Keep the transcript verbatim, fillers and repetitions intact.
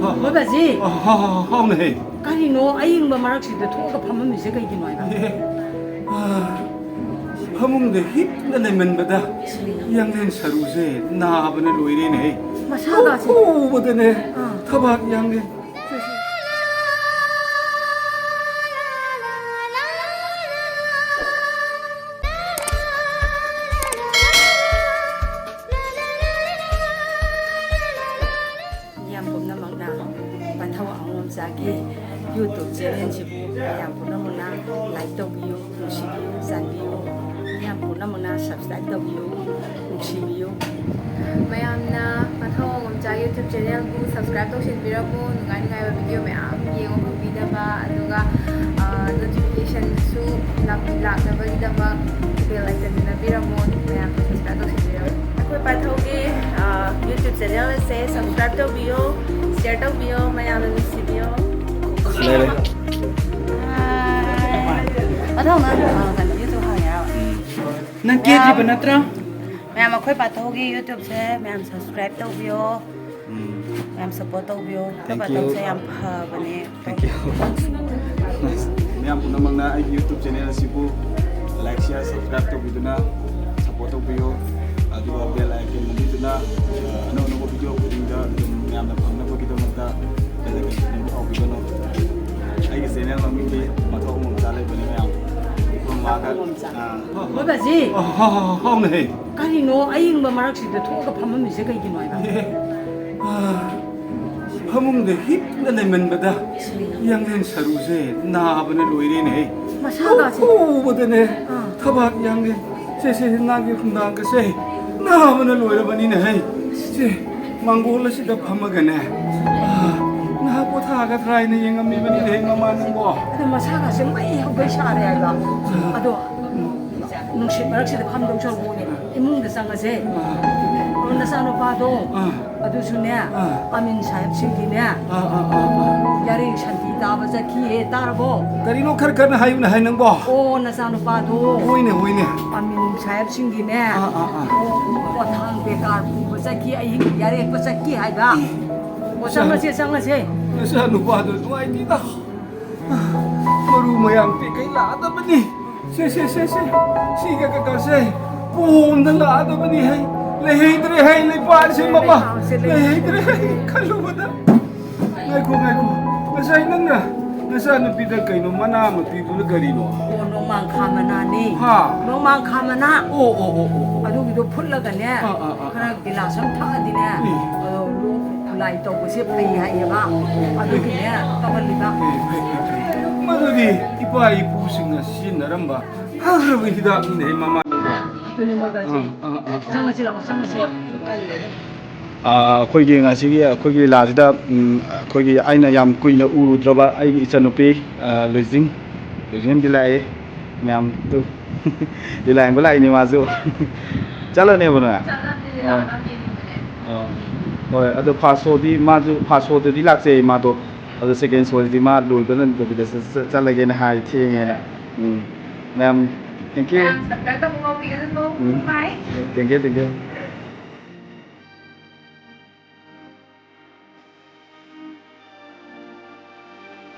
ꯍꯣꯏ ꯕꯥꯖꯤ꯫ ꯑ, ꯍꯥ, ꯍꯥ, ꯍꯥꯎꯅꯦꯍꯦ꯫ ꯀꯔꯤꯅꯣ ꯑꯌꯤꯡꯕ ꯃꯔꯛꯁꯤꯗ ꯊꯣꯛꯑꯒ ꯐꯝꯃꯝꯃꯤꯁꯦ ꯀꯩꯒꯤꯅꯣ ꯍꯥꯏꯕ? ꯑꯦ, ꯑ, ꯐꯃꯨꯡꯗ ꯍꯤꯞꯅ ꯂꯩꯃꯟꯕꯗ ꯌꯥꯡꯂꯦꯟ ꯁꯔꯨꯁꯦ ꯅꯥꯕꯅ ꯂꯣꯏꯔꯦꯅꯦꯍꯦ꯫ ꯃꯁꯥꯒꯁꯦ꯫ ꯍꯧꯕꯗꯅꯦ ꯑꯥ꯫ ꯊꯕꯥꯛ ꯌꯥꯡꯂꯦꯟ꯫ ꯃꯤꯌꯥꯝ ꯄꯨꯝꯅꯃꯛꯅ ꯄꯟꯊꯧ ꯑꯉꯣꯝꯆꯥꯒꯤ YouTube channelꯁꯤꯕꯨ ꯃꯌꯥꯝ ꯄꯨꯝꯅꯃꯛꯅ like ꯇꯧꯕꯤꯌꯨ, ꯅꯨꯡꯁꯤꯕꯤꯌꯨ, ꯆꯥꯟꯕꯤꯌꯨ꯫ ꯃꯤꯌꯥꯝ ꯄꯨꯝꯅꯃꯛꯅ subscribe ꯇꯧꯕꯤꯌꯨ, ꯅꯨꯡꯁꯤꯕꯤꯌꯨ꯫ ꯃꯌꯥꯝꯅ ꯄꯟꯊꯧ ꯑꯉꯣꯝꯆꯥꯒꯤ YouTube channelꯕꯨ subscribe ꯇꯧꯁꯤꯟꯕꯤꯔꯝꯃꯨ꯫ ꯅꯨꯡꯉꯥꯏ ꯅꯨꯡꯉꯥꯏꯕ video ꯃꯌꯥꯝ ꯌꯦꯡꯕ ꯐꯪꯕꯤꯅꯕ, ꯑꯗꯨꯒ, ꯑ, notificationꯁꯨ ꯂꯥꯛ-, ꯂꯥꯛꯅꯕꯒꯤꯗꯃꯛ bell iconꯗꯨ ꯅꯝꯕꯤꯔꯝꯃꯣ꯫ ꯃꯌꯥꯝꯅ subscribe ꯇꯧꯁꯤꯟꯕꯤꯔꯝꯃꯨ꯫ ꯑꯩꯈꯣꯏ ꯄꯥꯊꯧꯒꯤ, ꯑ, YouTube channel ꯑꯁꯦ subscribe ꯇꯧꯕꯤꯌꯨ, share ꯇꯧꯕꯤꯌꯨ, ꯃꯌꯥꯝꯅ ꯅꯨꯡꯁꯤꯕꯤꯌꯨ꯫ ꯂꯩꯔꯦ꯫ ꯄꯥꯊꯧ, ꯅꯪ, ꯑ, ꯀꯩꯅꯣ, YouTube ꯍꯥꯡꯉꯤꯔꯕ? ꯎꯝ꯫ ꯅꯪ ꯀꯦꯗ꯭ꯔꯤꯕ ꯅꯠꯇ꯭ꯔꯥ? ꯃꯌꯥꯝ, ꯑꯩꯈꯣꯏ ꯄꯥꯊꯧꯒꯤ YouTubeꯁꯦ ꯃꯌꯥꯝ subscribe ꯇꯧꯕꯤꯌꯣ꯫ ꯎꯝ꯫ ꯃꯌꯥꯝ support ꯇꯧꯕꯤꯌꯣ꯫ ꯑꯩꯈꯣꯏ Thank you꯫ ꯄꯥꯊꯧꯁꯦ ꯌꯥꯝ ꯐꯕꯅꯦ꯫ Thank you꯫ Nice꯫ ꯃꯌꯥꯝ ꯄꯨꯝꯅꯃꯛꯅ ꯑꯩꯒꯤ YouTube channel ꯑꯁꯤꯕꯨ like, share, subscribe ꯇꯧꯕꯤꯗꯨꯅ support ꯇꯧꯕꯤꯌꯨ꯫ ꯑꯗꯨꯒ bell icon ꯅꯝꯕꯤꯗꯨꯅ, ꯑ, ꯑꯅꯧ ꯑꯅꯧꯕ video ꯈꯨꯗꯤꯡꯗ ꯑꯗꯨꯝ ꯃꯌꯥꯝꯅ ꯐꯪꯅꯕꯒꯤꯗꯃꯛꯇ bell icon ꯅꯝꯕ ꯀꯥꯎꯕꯤꯒꯅꯨ꯫ ꯑꯩꯒꯤ channel ꯃꯃꯤꯡꯗꯤ ꯃꯊꯧ ꯑꯃꯃꯝꯆꯥ ꯂꯩꯕꯅꯤ ꯃꯌꯥꯝ꯫ ꯃꯊꯧ ꯑꯃꯃꯝꯆꯥ꯫ ꯑꯥ꯫ ꯍꯣꯏ ꯕꯥꯖꯤ꯫ ꯑ, ꯍꯥ, ꯍꯥ, ꯍꯥꯎꯅꯦꯍꯦ꯫ ꯀꯔꯤꯅꯣ ꯑꯌꯤꯡꯕ ꯃꯔꯛꯁꯤꯗ ꯊꯣꯛꯑꯒ ꯐꯝꯃꯝꯃꯤꯁꯦ ꯀꯩꯒꯤꯅꯣ ꯍꯥꯏꯕ? ꯑꯦ, ꯑ, ꯐꯃꯨꯡꯗ ꯍꯤꯞꯅ ꯂꯩꯃꯟꯕꯗ ꯌꯥꯡꯂꯦꯟ ꯁꯔꯨꯁꯦ ꯅꯥꯕꯅ ꯂꯣꯏꯔꯦꯅꯦꯍꯦ꯫ ꯃꯁꯥꯒꯁꯦ꯫ ꯍꯧꯕꯗꯅꯦ ꯑꯥ꯫ ꯊꯕꯥꯛ ꯌꯥꯡꯂꯦꯟ ꯁꯦ, ꯁꯦ, ꯁꯦ, ꯅꯥꯒꯤ ꯈꯨꯟꯗꯥꯡꯒꯁꯦ ꯅꯥꯕꯅ ꯂꯣꯏꯔꯕꯅꯤꯅꯦꯍꯦ꯫ ꯁꯦ, ꯃꯥꯡꯒꯣꯜ ꯑꯁꯤꯗ ꯐꯝꯃꯒꯅꯦ, ꯑꯥ, ꯉꯥꯏꯍꯥꯛ ꯄꯣꯊꯥꯒꯗ꯭ꯔꯥ ꯍꯥꯏꯅ ꯌꯦꯡꯉꯝꯃꯤꯕꯅꯤꯅꯦꯍꯦ, ꯃꯃꯥ ꯅꯪꯕꯣ꯫ ꯑꯗꯣ ꯃꯁꯥꯒꯁꯦ ꯃꯩ ꯍꯧꯒꯩ ꯁꯥꯔꯦ ꯍꯥꯏꯕ꯫ ꯑꯗꯣ ꯅꯨꯡꯁꯤꯠ ꯃꯔꯛꯁꯤꯗ ꯐꯝꯗꯧ ꯁꯔꯨꯛꯄꯨꯅꯦ, ꯏꯃꯨꯡꯗ ꯆꯪꯉꯁꯦ꯫ ꯑꯥ꯫ ꯑꯣ, ꯅꯆꯥꯅꯨꯄꯥꯗꯣ꯫ ꯑꯥ꯫ ꯑꯗꯨꯁꯨꯅꯦ, ꯑꯥ꯫ ꯑꯃꯤꯟ ꯁꯥꯍꯦꯕꯁꯤꯡꯒꯤꯅꯦ, ꯑꯥ, ꯑꯥ, ꯑꯥ, ꯑꯥ꯫ ꯌꯥꯔꯦꯡ ꯁꯟꯊꯤ ꯇꯥꯕ ꯆꯠꯈꯤꯌꯦ, ꯇꯥꯔꯕꯣ? ꯀꯔꯤꯅꯣ ꯈꯔ ꯀꯟꯅ ꯍꯥꯏꯌꯨꯅꯦ, ꯍꯥꯏ ꯅꯪꯕꯣ? ꯑꯣ, ꯅꯆꯥꯅꯨꯄꯥꯗꯣ꯫ ꯍꯣꯏꯅꯦ, ꯍꯣꯏꯅꯦ꯫ ꯑꯃꯤꯟ ꯁꯥꯍꯦꯕꯁꯤꯡꯒꯤꯅꯦ, ꯑꯥ, ꯑꯥ, ꯑꯥ꯫ ꯑꯣ, ꯄꯣꯠꯊꯥꯡ ꯕꯦꯀꯥꯔ ꯄꯨꯕ ꯆꯠꯈꯤ, ꯑꯍꯤꯡ ꯌꯥꯔꯦꯛꯄ ꯆꯠꯈꯤ ꯍꯥꯏꯕ꯫ ꯑꯣ, ꯆꯪꯉꯁꯦ, ꯆꯪꯉꯁꯦ꯫ ꯅꯆꯥ ꯅꯨꯄꯥꯗꯣ ꯅꯨꯡꯉꯥꯏꯇꯦꯗ꯫ ꯃꯔꯨ ꯃꯌꯥꯝ ꯄꯦꯛꯈꯩ ꯂꯥꯛꯑꯗꯕꯅꯤ꯫ ꯁꯦ, ꯁꯦ, ꯁꯦ, ꯁꯦ꯫ ꯁꯤꯒ ꯀꯀꯥꯁꯦ ꯄꯣꯝꯗ ꯂꯥꯛꯑꯗꯕꯅꯤ ꯍꯩ꯫ ꯂꯩꯍꯩꯗ꯭ꯔꯦ ꯍꯩ, ꯂꯩꯄꯥꯛꯁꯦ ꯃꯃꯥ꯫ ꯂꯩꯍꯩꯗ꯭ꯔꯦ ꯍꯩ, ꯈꯜꯂꯨꯕꯗ꯫ ꯉꯥꯏꯈꯣ, ꯉꯥꯏꯈꯣ꯫ ꯉꯁꯥꯏ ꯅꯪꯅ ꯅꯆꯥꯅꯨꯄꯤꯗ ꯀꯩꯅꯣ ꯃꯅꯥ ꯑꯃ ꯄꯤꯕꯗꯨꯅ ꯀꯔꯤꯅꯣ? ꯑꯣ, ꯅꯣꯡꯃꯥꯡꯈꯥ ꯃꯅꯥꯅꯦ꯫ ꯍꯥ? ꯅꯣꯡꯃꯥꯡꯈꯥ ꯃꯅꯥ꯫ ꯑꯣ, ꯑꯣ, ꯑꯣ, ꯑꯣ, ꯑꯣ꯫ ꯑꯗꯨꯒꯤꯗꯣ ꯐꯨꯠꯂꯒꯅꯦ, ꯑꯥ, ꯑꯥ, ꯑꯥ, ꯈꯔ ꯑꯥ꯫ ꯒꯤꯂꯥꯁ ꯑꯃ ꯊꯛꯑꯗꯤꯅꯦ, ꯎꯝ꯫ ꯑꯗꯣ ꯂꯣꯛ ꯈꯨꯂꯥꯏ ꯇꯧꯕꯁꯦ ꯐꯩ ꯍꯥꯏꯌꯦꯕ꯫ ꯑꯗꯨꯒꯤꯅꯦ ꯇꯧꯍꯜꯂꯤꯕ꯫ ꯐꯩ, ꯐꯩ, ꯐꯩ, ꯐꯩ꯫ ꯃꯗꯨꯗꯤ ꯏꯄꯥ ꯏꯄꯨꯁꯤꯡꯅ ꯁꯤꯖꯤꯟꯅꯔꯝꯕ ꯐꯈ꯭ꯔꯕ ꯍꯤꯗꯥꯛꯅꯤꯅꯦ ꯃꯃꯥꯡꯗ꯫ ꯑꯗꯨꯅꯦ ꯃꯣꯏꯗ ꯁꯤ꯫ ꯑꯥ, ꯑꯥ, ꯑꯥ꯫ ꯆꯪꯉꯁꯤ ꯂꯥꯛꯑꯣ, ꯆꯪꯉꯁꯤ꯫ ꯑꯥ, ꯑꯩꯈꯣꯏꯒꯤ ꯉꯁꯤꯒꯤ ꯑꯩꯈꯣꯏꯒꯤ ꯂꯤꯂꯥꯁꯤꯗ, ꯎꯝ, ꯑꯩꯈꯣꯏꯒꯤ ꯑꯩꯅ ꯌꯥꯝ ꯀꯨꯏꯅ ꯎꯔꯨꯗ꯭ꯔꯕ ꯑꯩꯒꯤ ꯏꯆꯟꯅꯨꯄꯤ, ꯑꯥ, ꯂꯨꯏꯖꯤꯡ, ꯂꯨꯏꯖꯤꯡꯗꯤ ꯂꯥꯛꯑꯦ꯫ ꯃꯌꯥꯝ ꯇꯨ ꯂꯤꯂꯥ ꯌꯦꯡꯕ ꯂꯥꯛꯏꯅꯦ ꯃꯥꯁꯨ꯫ ꯆꯠꯂꯅꯦꯕ ꯅꯣꯏ? ꯆꯠꯂꯅꯤ, ꯂꯤꯂꯥ ꯑꯥ꯫ ꯌꯦꯡꯕꯅꯦ꯫ ꯑꯥ꯫ ꯍꯣꯏ, ꯑꯗꯣ ꯐꯥꯔꯁ ꯁꯣꯗꯤ ꯃꯥꯁꯨ, ꯐꯥꯔꯁ ꯁꯣꯗꯗꯤ ꯂꯥꯛꯆꯩ ꯃꯥꯗꯣ꯫ ꯑꯗꯣ ꯁꯦꯀꯦꯟ ꯁꯣꯗꯗꯤ ꯃꯥ ꯂꯣꯏꯕ ꯅꯪꯗꯕꯤꯗ ꯆꯠ-, ꯆꯠ-, ꯆꯠꯂꯒꯦꯅ ꯍꯥꯏ, ꯊꯦꯡꯉꯦꯅ꯫ ꯎꯝ꯫ ꯃꯌꯥꯝ, thank you꯫ ꯃꯌꯥꯝ subscribe ꯇꯧꯕ ꯉꯥꯎꯕꯤꯒꯅꯨ꯫ ꯎꯝ꯫ Bye꯫ Thank you, thank you꯫